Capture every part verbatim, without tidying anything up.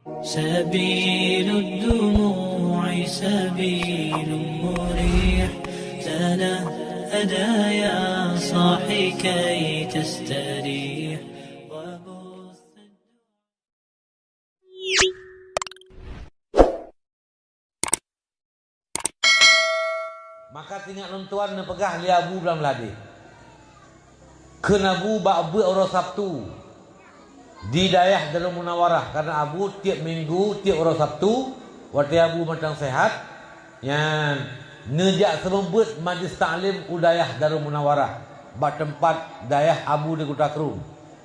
سبيل الدموع سبيل مريح، تنهدى يا صاحي كي تستريح. Maka teuingat lôn tuan neupeugah lé Abu Blam Lade. Kheun Abu bak beuet uroe Sabtu di dayah Darul Munawarah, karena Abu tiep minggu, tiep uroe Sabtu, watée Abu mantong sehat, nyan neujak seumeubeuet majlis taklim u dayah Darul Munawarah, bak teumpat dayah Abu di Kuta Krueng.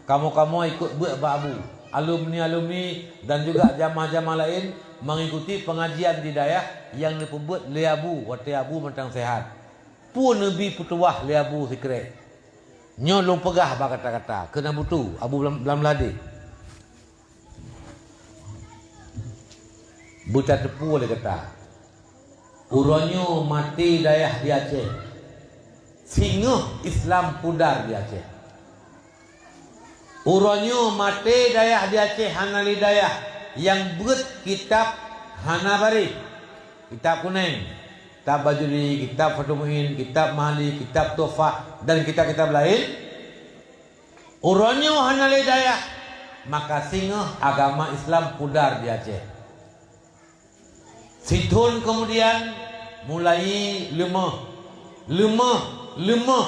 Kamoe-kamoe ikot beuet bak Abu. Alumni-alumni dan juga jamaah-jamaah laén mengikuti pengajian di dayah nyang neupeubeuet lé Abu watée Abu mantong sehat. Peue neubi peutuwah lé Abu sikrek. Nyoe lôn peugah bak gata-gata, kheun Abu Tu, Abu Blam, Blam Lade. Beutateupeue lé gata. Uroe nyoe maté dayah di Aceh. Singoh Islam pudar di Aceh. Uroe nyoe maté dayah di Aceh, hana lé dayah nyang beuet kitab hana baréh. Kitab Kuneng, kitab Bajuri, kitab Fathul Muin, kitab Mahali, kitab Tuhfah, dan kitab-kitab laén. Uroe nyoe hana lé dayah, maka singoh agama Islam pudar di Aceh. Sithon keumudian mulai leumoh, leumoh, leumoh,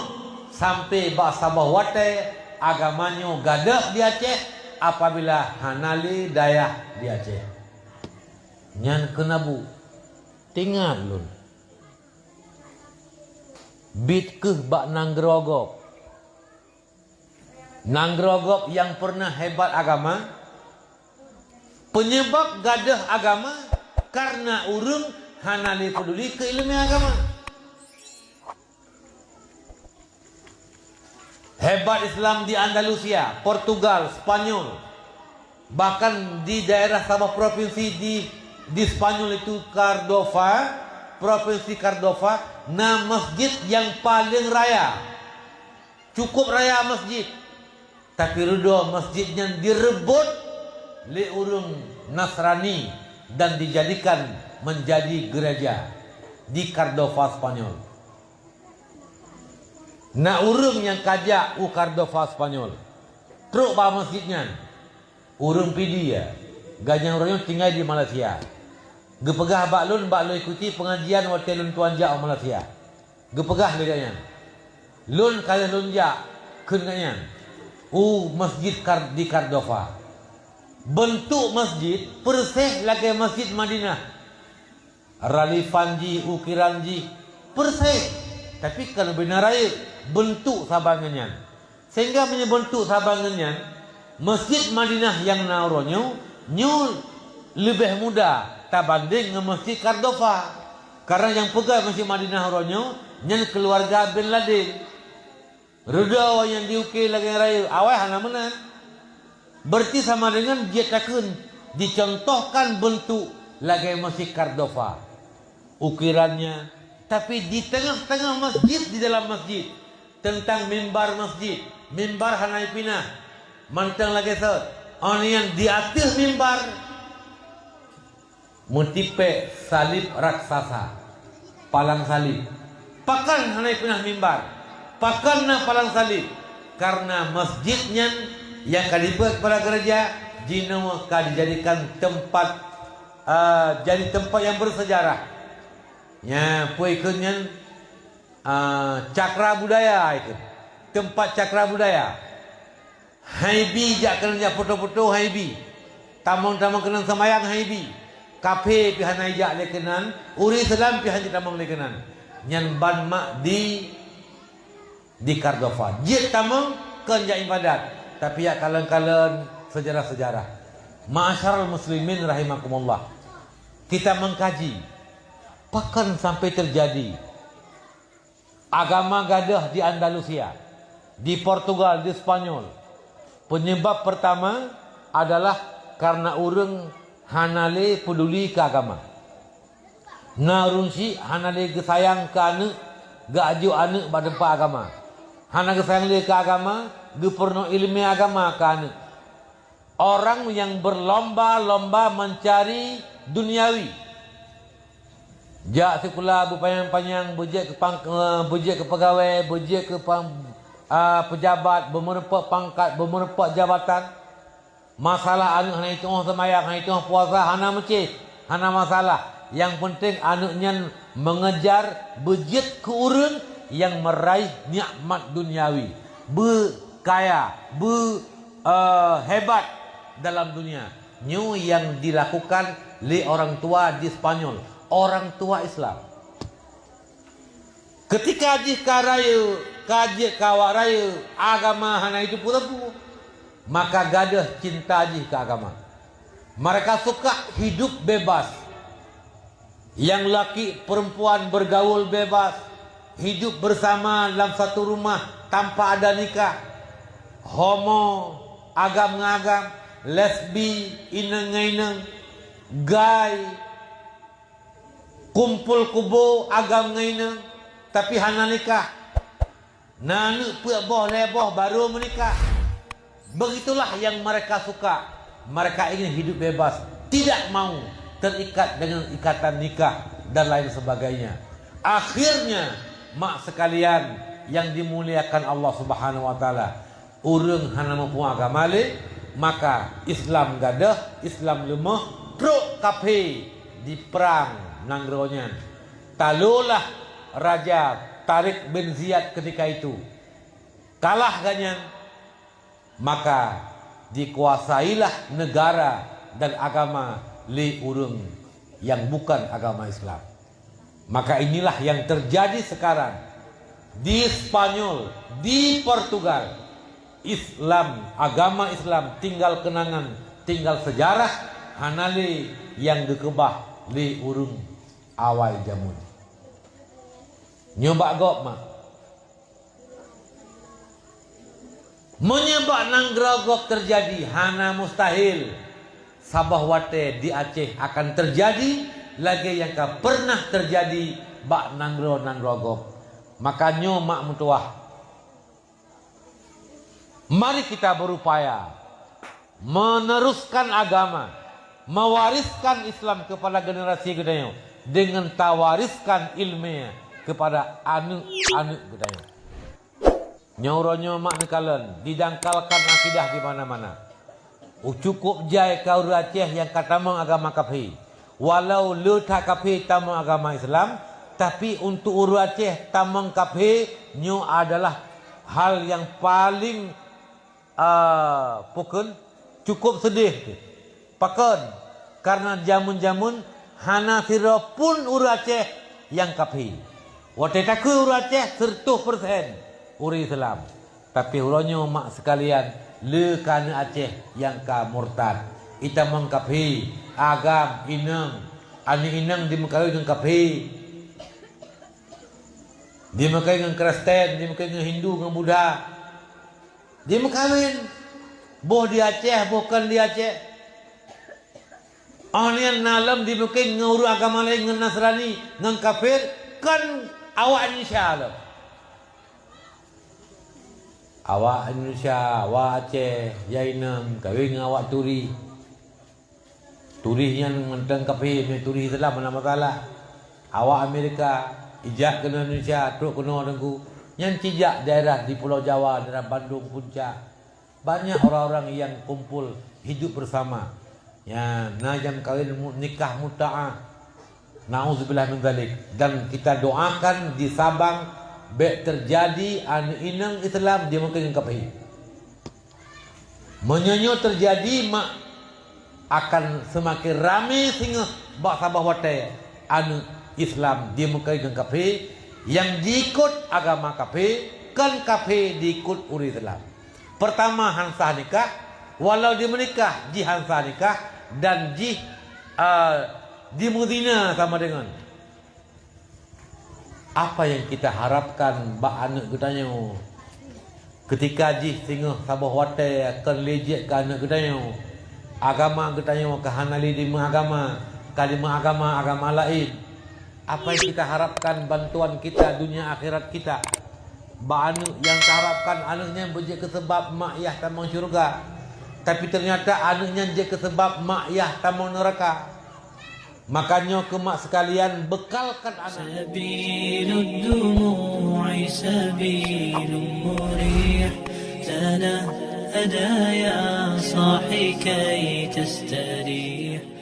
sampai bak saboh watée agama nyoe gadôh di Aceh apabila hana lé dayah di Aceh. Nyan keuh Abu, teuingat lôn. Biet keuh bak nanggroe gob. Nanggroe gob nyang peureunah hebat agama, peunyebab gadôh agama kareuna ureuëng hana lé peuduli keu iéleumé agama. Hebat Islam di Andalusia, Portugal, Spanyol, bahkan di daerah saboh provinsi di, di Spanyol itu Cordova, provinsi Cordova, na masjid nyang paleng raya. Cukup raya masjid, tapi reudoe masjid nyan direubot lé ureuëng Nasrani dan dijadikan menjadi gereja di Cordova, Spanyol. Na ureuëng nyang ka jak u Cordova, Spanyol, trok bak masjid nyan. Ureuëng Pidie, gobnyan uroe nyoe tinggai di Malaysia. Geupeugah bak lôn, bak lôn ikuti pengajian watée lôn tuan jak u Malaysia. Geupeugah lé gobnyan, "Lôn ka lheueh lôn jak," kheun gobnyan, "u masjid Kar-, di Cordova. Beuntuk masjid peureséh lagée Masjid Madinah. Ralifan jih, ukiran jih peureséh, tapi kon bina rayeuk, beuntuk saban ngon nyan. Sehingga meunyoe beuntuk saban ngon nyan, Masjid Madinah nyang na uroe nyoe, nyoe leubeh muda tabandeng ngon Masjid Cordova. Karena nyang peugah Masjid Madinah uroe nyoe, nyan keuluwarga Bin Laden." Reudoe nyang diukir lagée rayeuk, awai hana meunan. Berarti sama dengan jeuet takheun dicontohkan beuntuk lagée Masjid Cordova. Ukirannya, tapi di tengah-tengah masjid, di dalam masjid, teuntang mimbar masjid, mimbar hana jipinah, mantong lagée sot. Awaknyan di ateueh mimbar meutipék salib raksasa, palang salib. Pakon hana jipinah mimbar? Pakon na palang salib? Karena masjid nyan nyang ka dibeuet keupada gereja, jinoe ka dijadikan teumpat, a, jadi teumpat nyang beusejarah. Nya, peue kheun nyan, a, cakra budaya kheun. Teumpat cakra budaya. Hai bi jak keunan jak foto-foto, hai bi. Tamong-tamong keunan seumayang, hai bi. Kaphé pih hana jijak lé keunan, ureuëng Islam pih hana jitamong lé keunan. Nyan ban mak di, di Cordova. Jeuet tamong kon jak ibadat, tapi jak kalon-kalon seujarah-seujarah. Ma'asyiral muslimin rahimakumullah. Kita mengkaji, pakon sampai terjadi agama gadôh di Andalusia, di Portugal, di Spanyol. Penyebab pertama adalah karena ureuëng hana lé peuduli keu agama. Na ureuëng syiek hana lé geusayang keu aneuëk, geuajoh aneuëk bak teumpat agama. Hana geusayang lé keu agama, geupeurunoe iéleumé agama keu aneuëk. Orang yang berlomba-lomba mencari duniawi. Jak sikula beupanyang-panyang, beujeuet keu pang-, eh, beujeuet keu peugawée, beujeuet keu pang-, ah, pejabat, beumeurumpok pangkat, beumeurumpok jabatan. Masalah aneuëk hana jituoh seumayang, hana jituoh puasa, hana meucéh, hana masalah. Nyang peunteng aneuëk nyan mengejar beujeuet keu ureuëng nyang meuraih nikmat duniawi, beukaya, beu, eh, hebat dalam dunia. Nyoe nyang dilakukan lé orang tua di Spanyol, orang tua Islam. Keutika jih ka rayeuk, ka jeuet keu awak rayeuk, agama hana jiteupeue-teupeue, maka gadôh cinta jih keu agama. Mereka suka hidup bebas. Nyang laki perempuan bergaul bebas, hidup bersama dalam satu rumah tanpa ada nikah. Homo, agam ngon agam, lesbi, inong ngon inong, gay, kumpul kubu, agam ngon inong, tapi hana nikah. Na aneuëk peuet boh, lhée boh baru meunikah. Begitulah yang mereka suka. Mereka ingin hidup bebas, tidak mau terikat dengan ikatan nikah dan lain sebagainya. Akhirnya, mak sekalian yang dimuliakan Allah Subhanahu wa Taala, ureuëng hana muphom agama lé, maka Islam gadôh, Islam leumoh, trok kafé diperang nanggroe nyan. Talolah Raja Tariq bin Ziyad ketika itu. Kalah gobnyan, maka dikuasailah negara dan agama lé ureuëng nyang bukan agama Islam. Maka inilah yang terjadi sekarang di Spanyol, di Portugal. Islam, agama Islam tinggal kenangan, tinggal sejarah, hana lé nyang geukeubah lé ureuëng awai jameun. Nyoe bak gob, mak. Meunyoe bak nanggroe gob teujadi, hana mustahil saboh watée di Aceh akan teujadi lagée nyang ka peureunah teujadi bak nanggroe-nanggroe gob. Maka nyoe mak meutuwah, mari kita berupaya meneruskan agama, mewariskan Islam kepada generasi geutanyoe dengan tawariskan ilmu kepada aneuk-aneuk geutanyoe. Nyoe uroe nyoe mak neukalon didangkalkan akidah di mana-mana. Cukup jai ka ureuëng Aceh nyang ka tamong agama kafé. Walau le that kafé tamong agama Islam, tapi untuk ureuëng Aceh tamong kafé nyoe adalah hal nyang paling Ah, pukon cukup seudeh teuh. Pakon? Kareuna jameun-jameun hana sidroe pun ureuëng Aceh nyang kafé. Watée takheun ureuëng Aceh seureutôh persen ureuëng Islam. Tapi uroe nyoe mak seukalian, le ka aneuk Aceh nyang ka murtad. Itamong kafé, agam, inong, aneuk inong dimeukawen ngon kafé. Dimeukawen ngon Kristen, dimeukawen ngon Hindu, ngon Buddha. Dimeukawen, boh di Aceh, boh kon di Aceh. Oh nyan na lom dimeukawen ngon ureuëng agama laén, ngon Nasrani, ngon kafir, kon awak Indonesia lom. Awak Indonesia, awak Aceh, nyang inong kawen ngon awak turi. Turi nyan mantong kafé, meunyoe turi Islam hana masalah. Awak Amerika, ijak keunoe Indonesia, trok keunoe Teungku. Nyan cijak daerah di Pulau Jawa, daerah Bandung, Puncak. Banyak orang-orang yang kumpul hidup bersama. Ya, na nyang kawin mu-, nikah muta'ah. Nauzubillah min dzalik. Dan kita doakan di Sabang, bék terjadi aneuk inong Islam dimeukawen ngon kafé. Meunyoe nyoe teujadi, mak, akan seumaken ramé singoh bak saboh watée aneuk Islam dimeukawen ngon kafé, nyang jiikot agama kafé, kon kafé diikot ureuëng Islam. Peurtama han sah nikah, walau dimeunikah jih han sah nikah, dan jih, a, dimeuzina sama deungon. Apa nyang kita harapkan bak aneuk geutanyoe? Keutika jih singoh saboh watée kon lé jeuet keu aneuk geutanyoe, agama geutanyoe ka hana lé dimeuagama, ka dimeuagama agama laén. Apa nyang kita harapkan bantuan kita dunia akhirat kita? Bak aneuk nyang taharapkan aneuk nyan beujeuet keu seubab mak yah tamong syeuruga. Tapi ternyata aneuk nyan jeuet keu seubab mak yah tamong neuraka. Makajih keu mak sekalian, beukalkan aneuk. سبيل الدموع سبيل مريح، تنهدى يا صاحي كي تستريح.